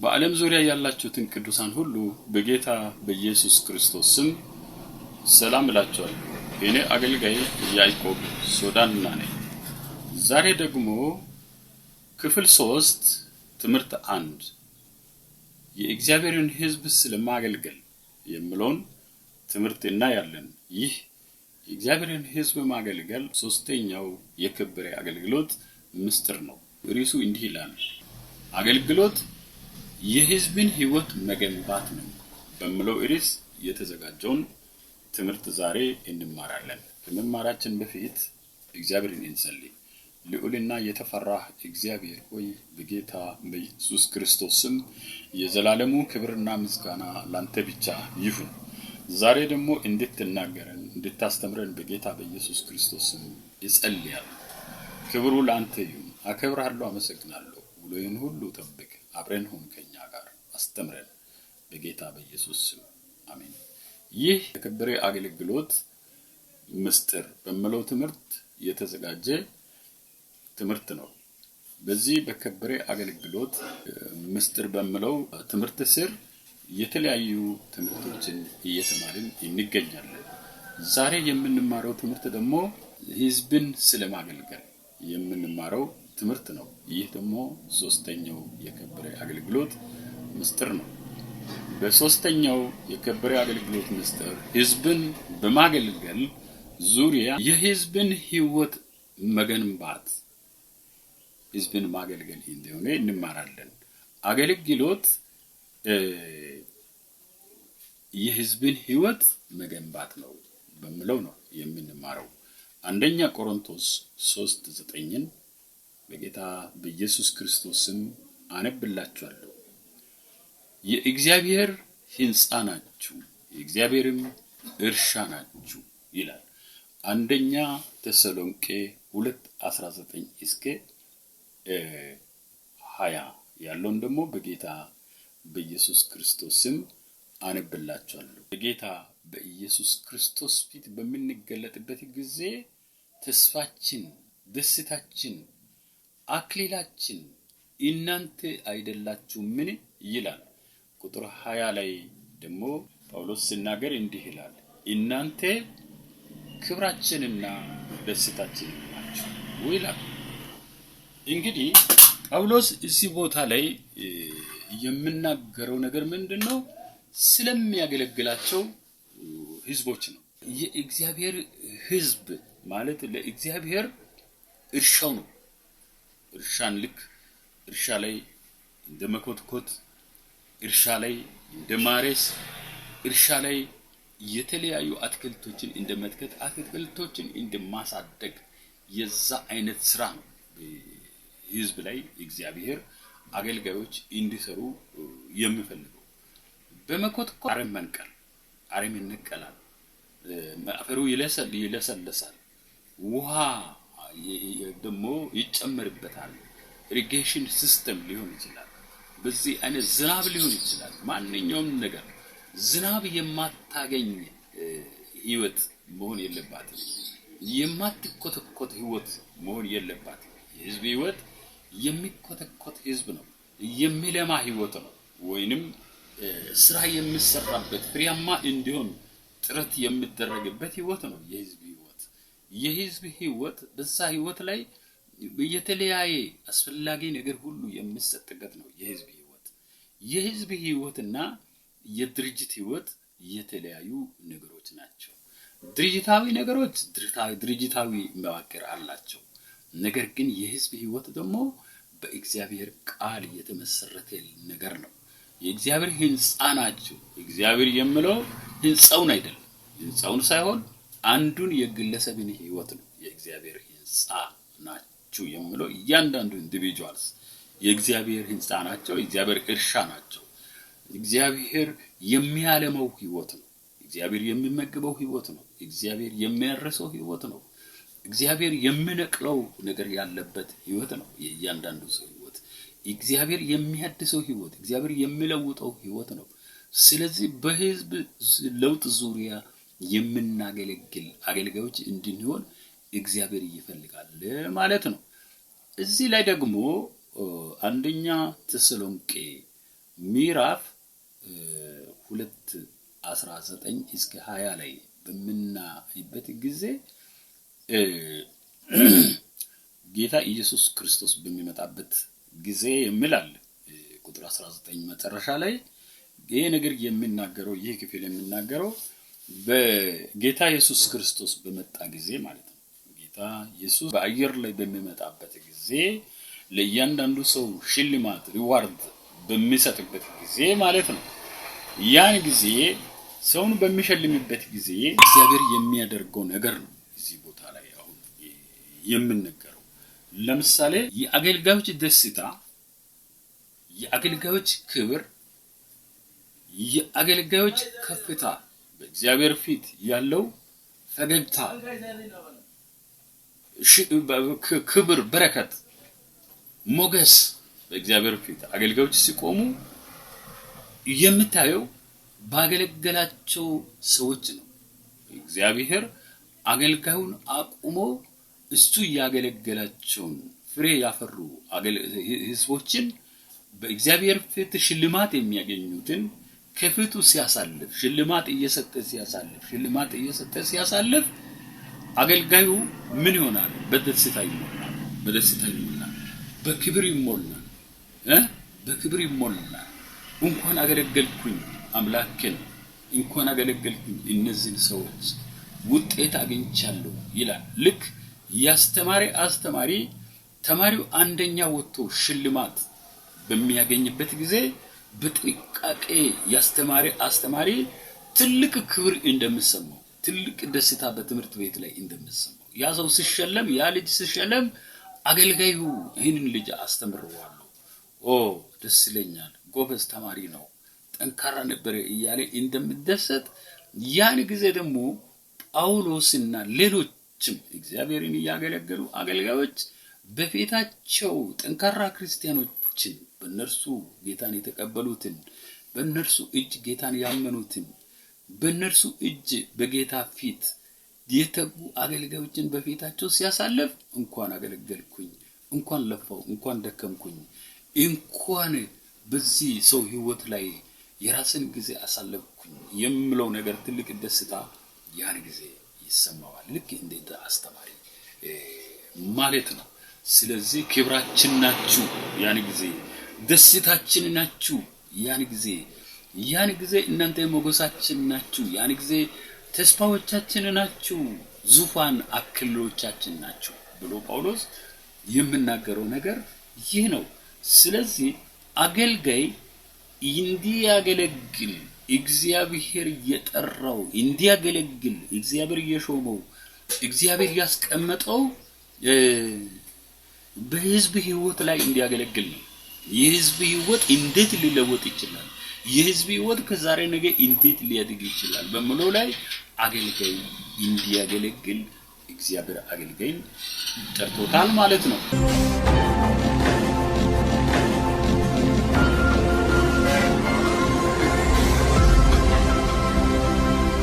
በዓለም ዙሪያ ያላችሁትን ቅዱሳን ሁሉ በጌታ በኢየሱስ ክርስቶስ ስም ሰላም እላችኋለሁ። እኔ አገልጋይ ያዕቆብ ሶዳና ነኝ። ዛሬ ደግሞ ክፍል 3 ትምህርት 1 የእግዚአብሔርን ሕዝብ ስለማገልገል የሚለውን ትምህርት እናያለን። ይህ የእግዚአብሔርን ሕዝብ ማገልገል ሶስተኛው የከበረ አገልግሎት ምስጢር ነው። ርዕሱ እንዲህ ይላል፣ አገልግሎት የሕዝብን ሕይወት መገንባት ነው በሚለው ርዕስ የተዘጋጀውን ትምህርት ዛሬ እንማራለን። ከመማራችን በፊት እግዚአብሔርን እንጸልይ። ልዑልና የተፈራህ እግዚአብሔር ሆይ፣ በጌታ በኢየሱስ ክርስቶስ ስም የዘላለሙ ክብርና ምስጋና ላንተ ብቻ ይሁን። ዛሬ ደግሞ እንድትናገረን፣ እንድታስተምረን በጌታ በኢየሱስ ክርስቶስ ስም እጸልያለሁ። ክብሩ ለአንተ ይሁን። አከብርሃለሁ፣ አመሰግናለሁ። ውሎዬን ሁሉ ጠብቅ፣ አብረን ሁን፣ ከኛ ጋር አስተምረን፣ በጌታ በኢየሱስ ስም አሜን። ይህ የከበረ አገልግሎት ምስጢር በሚለው ትምህርት የተዘጋጀ ትምህርት ነው። በዚህ በከበረ አገልግሎት ምስጢር በሚለው ትምህርት ስር የተለያዩ ትምህርቶችን እየተማርን እንገኛለን። ዛሬ የምንማረው ትምህርት ደግሞ ሕዝብን ስለማገልገል የምንማረው ትምህርት ነው። ይህ ደግሞ ሶስተኛው የከበረ አገልግሎት ምስጢር ነው። በሶስተኛው የከበረ አገልግሎት ምስጢር ሕዝብን በማገልገል ዙሪያ የሕዝብን ሕይወት መገንባት፣ ሕዝብን ማገልገል እንደሆነ እንማራለን። አገልግሎት የሕዝብን ሕይወት መገንባት ነው በሚለው ነው የምንማረው። አንደኛ ቆሮንቶስ 3:9ን በጌታ በኢየሱስ ክርስቶስ ስም አነብላችኋለሁ። የእግዚአብሔር ሕንጻ ናችሁ፣ የእግዚአብሔርም እርሻ ናችሁ ይላል። አንደኛ ተሰሎንቄ 2:19 እስከ 20 ያለውን ደግሞ በጌታ በኢየሱስ ክርስቶስ ስም አነብላችኋለሁ። በጌታ በኢየሱስ ክርስቶስ ፊት በምንገለጥበት ጊዜ ተስፋችን፣ ደስታችን፣ አክሊላችን እናንተ አይደላችሁምን ይላል። ቁጥር 20 ላይ ደግሞ ጳውሎስ ሲናገር እንዲህ ይላል፣ እናንተ ክብራችንና ደስታችን ናችሁ ይላል። እንግዲህ ጳውሎስ እዚህ ቦታ ላይ የሚናገረው ነገር ምንድን ነው? ስለሚያገለግላቸው ሕዝቦች ነው። የእግዚአብሔር ሕዝብ ማለት ለእግዚአብሔር እርሻው ነው። እርሻን ልክ እርሻ ላይ እንደ መኮትኮት፣ እርሻ ላይ እንደ ማረስ፣ እርሻ ላይ የተለያዩ አትክልቶችን እንደ መትከል፣ አትክልቶችን እንደ ማሳደግ የዛ አይነት ስራ ነው ህዝብ ላይ እግዚአብሔር አገልጋዮች እንዲሰሩ የሚፈልገው። በመኮትኮት አረም መንቀል፣ አረም ይነቀላል፣ አፈሩ ይለሰልሳል፣ ውሃ ደግሞ ይጨመርበታል። Irrigation system ሊሆን ይችላል። በዚህ አይነት ዝናብ ሊሆን ይችላል። ማንኛውም ነገር ዝናብ የማታገኝ ህይወት መሆን የለባትም። የማትኮተኮት ህይወት መሆን የለባትም። የህዝብ ህይወት የሚኮተኮት ህዝብ ነው፣ የሚለማ ህይወት ነው። ወይንም ስራ የሚሰራበት፣ ፍሬያማ እንዲሆን ጥረት የሚደረግበት ህይወት ነው የህዝብ ህይወት። የህዝብ ህይወት በዛ ህይወት ላይ የተለያየ አስፈላጊ ነገር ሁሉ የሚሰጥበት ነው የህዝብ ህይወት። የህዝብ ህይወትና የድርጅት ህይወት የተለያዩ ነገሮች ናቸው። ድርጅታዊ ነገሮች ድርጅታዊ መዋቅር አላቸው። ነገር ግን የህዝብ ህይወት ደግሞ በእግዚአብሔር ቃል የተመሰረተ ነገር ነው። የእግዚአብሔር ህንፃ ናቸው። እግዚአብሔር የሚለው ህንፃውን አይደለም፣ ህንፃውን ሳይሆን አንዱን የግለሰብን ህይወት ነው። የእግዚአብሔር ህንፃ ናችሁ የሚለው እያንዳንዱ individuals የእግዚአብሔር ህንፃ ናቸው። የእግዚአብሔር እርሻ ናቸው። እግዚአብሔር የሚያለመው ህይወት ነው። እግዚአብሔር የሚመግበው ህይወት ነው። እግዚአብሔር የሚያርሰው ህይወት ነው። እግዚአብሔር የሚነቅለው ነገር ያለበት ህይወት ነው። የእያንዳንዱ ሰው ህይወት እግዚአብሔር የሚያድሰው ህይወት፣ እግዚአብሔር የሚለውጠው ህይወት ነው። ስለዚህ በህዝብ ለውጥ ዙሪያ የምናገለግል አገልጋዮች እንድንሆን እግዚአብሔር ይፈልጋል ማለት ነው። እዚህ ላይ ደግሞ አንደኛ ተሰሎንቄ ምዕራፍ 2:19 እስከ 20 ላይ በምናይበት ጊዜ ጌታ ኢየሱስ ክርስቶስ በሚመጣበት ጊዜ የሚል አለ። ቁጥር 19 መጨረሻ ላይ ይህ ነገር የሚናገረው፣ ይህ ክፍል የሚናገረው በጌታ ኢየሱስ ክርስቶስ በመጣ ጊዜ ማለት ነው። ጌታ ኢየሱስ በአየር ላይ በሚመጣበት ጊዜ ለእያንዳንዱ ሰው ሽልማት reward በሚሰጥበት ጊዜ ማለት ነው። ያን ጊዜ ሰውን በሚሸልምበት ጊዜ እግዚአብሔር የሚያደርገው ነገር ነው እዚህ ቦታ ላይ አሁን የምነገረው። ለምሳሌ የአገልጋዮች ደስታ፣ የአገልጋዮች ክብር፣ የአገልጋዮች ከፍታ፣ በእግዚአብሔር ፊት ያለው ፈገግታ፣ ክብር፣ በረከት፣ ሞገስ በእግዚአብሔር ፊት አገልጋዮች ሲቆሙ የምታየው ባገለገላቸው ሰዎች ነው። እግዚአብሔር አገልጋዩን አቁሞ እሱ ያገለገላቸውን ፍሬ ያፈሩ ህዝቦችን በእግዚአብሔር ፊት ሽልማት የሚያገኙትን ከፊቱ ሲያሳልፍ፣ ሽልማት እየሰጠ ሲያሳልፍ፣ ሽልማት እየሰጠ ሲያሳልፍ አገልጋዩ ምን ይሆናል? በደስታ ይሞላል። በደስታ ይሞላል። በክብር ይሞላል። በክብር ይሞላል። እንኳን አገለገልኩኝ አምላኬን፣ እንኳን አገለገልኩኝ እነዚህን ሰዎች፣ ውጤት አግኝቻለሁ ይላል። ልክ ያስተማሪ አስተማሪ ተማሪው አንደኛ ወጥቶ ሽልማት በሚያገኝበት ጊዜ በጥንቃቄ ያስተማሪ አስተማሪ ትልቅ ክብር እንደሚሰማው፣ ትልቅ ደስታ በትምህርት ቤት ላይ እንደሚሰማው፣ ያ ሰው ሲሸለም፣ ያ ልጅ ሲሸለም አገልጋዩ ይህንን ልጅ አስተምረዋለሁ፣ ኦ ደስ ይለኛል፣ ጎበዝ ተማሪ ነው፣ ጠንካራ ነበረ እያለ እንደሚደሰት፣ ያን ጊዜ ደግሞ ጳውሎስና ሌሎችም እግዚአብሔርን እያገለገሉ አገልጋዮች በፊታቸው ጠንካራ ክርስቲያኖችን፣ በእነርሱ ጌታን የተቀበሉትን፣ በእነርሱ እጅ ጌታን ያመኑትን፣ በእነርሱ እጅ በጌታ ፊት የተጉ አገልጋዮችን በፊታቸው ሲያሳልፍ እንኳን አገለገልኩኝ፣ እንኳን ለፋው፣ እንኳን ደከምኩኝ፣ እንኳን በዚህ ሰው ህይወት ላይ የራስን ጊዜ አሳለፍኩኝ የምለው ነገር ትልቅ ደስታ ያን ጊዜ ይሰማዋል። ልክ እንደ አስተማሪ ማለት ነው። ስለዚህ ክብራችን ናችሁ፣ ያን ጊዜ ደስታችን ናችሁ፣ ያን ጊዜ እናንተ ሞገሳችን ናችሁ፣ ያን ጊዜ ተስፋዎቻችን ናችሁ፣ ዙፋን አክሊሎቻችን ናችሁ ብሎ ጳውሎስ የሚናገረው ነገር ይህ ነው። ስለዚህ አገልጋይ እንዲያገለግል እግዚአብሔር የጠራው፣ እንዲያገለግል እግዚአብሔር የሾመው፣ እግዚአብሔር ያስቀመጠው በህዝብ ህይወት ላይ እንዲያገለግል ነው። የህዝብ ህይወት እንዴት ሊለወጥ ይችላል? የህዝብ ህይወት ከዛሬ ነገ እንዴት ሊያድግ ይችላል? በሚለው ላይ አገልጋይ እንዲያገለግል እግዚአብሔር አገልጋይን ጠርቶታል ማለት ነው።